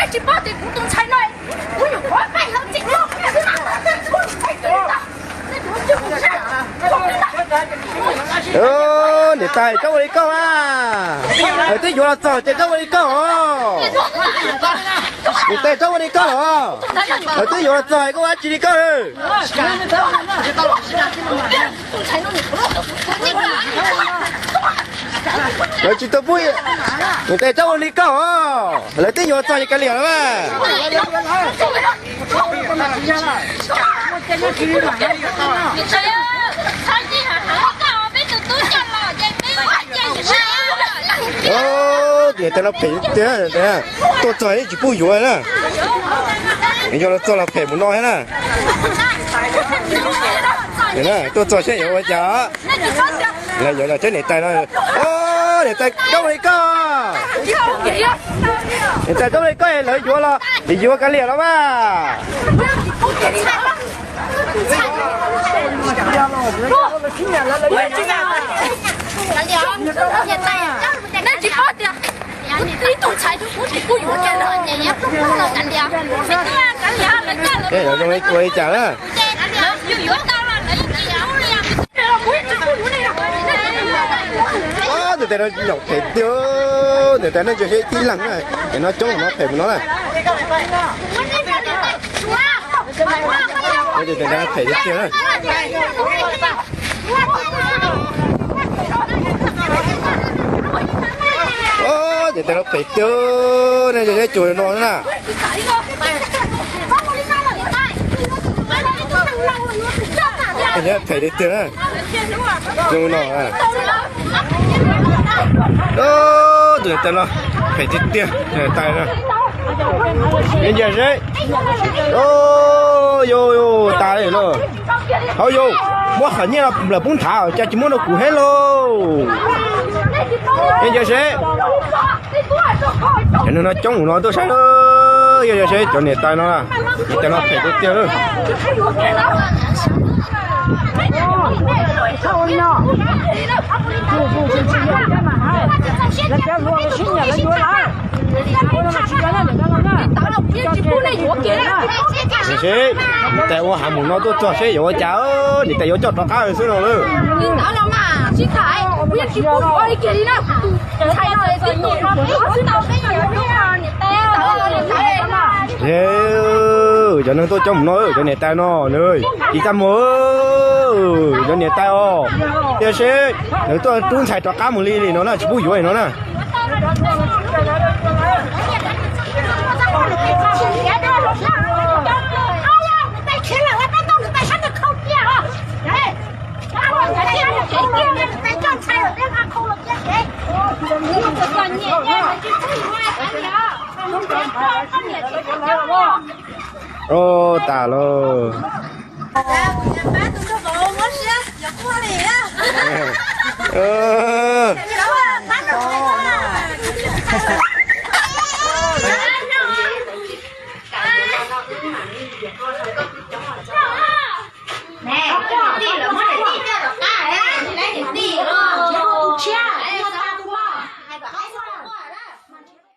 Tsis paub tias kuv tus ntxhais no, kuv nyuam qhuav pais los tseem los. Niam tais txhob ua li koj a. Lawv twb yuav los txog ces txhob ua li koj os. Niam tais txhob ua li koj los. Lawv twb yuav los txog koj ua dab tsi li koj. Lawv tsis tau pub. Niam tais txhob ua li koj os. Lawv twb yuav los txog ces kav liam los mas. Niam tais no phem tiag, tuaj txog tsis pub yuav na. Yog los txog los phem mus no thiab na. Tuaj txog saib yuav ua cas. Lawv yuav los saib niam tais no. Niam tais txhob ua li koj. Niam tais txhob ua li koj, lawv yuav los yuav kav liam los mas. Ua li cas na? Niam tais no phem tiag, niam tais no ntsia saib tib leeg na, es no coob no phem mus no na. Phem tiag tiag. Niam tais no phem tiag, nej ntsia saib cua no na. Phem tiag tiag na. Zoo no. Tus niam tais no phem tiag tiag, niam tais no. Ntsia seb. Yus tas li no. Hauv yus muab qhov nyiaj lawm poob nthav cas tsis muab rau kuv thiab lauj. Ntsia seb. Cov neeg no coob no tuaj saib, yog yog seb cov niam tais no, niam tais no phem tiag tiag lawm. Seb, niam tais ua hav mus no tuaj txog seb yuav ua cas, niam tais yuav coj rov qab xwb no lawm. Cov neeg tuaj coob mus no, cov niam tais no, tsis txaj muag, cov niam tais os. Yog seb nws tuaj rub ntxhais rov qab mus li li no na, tsis pub yuav li no na. Ua tas lauj.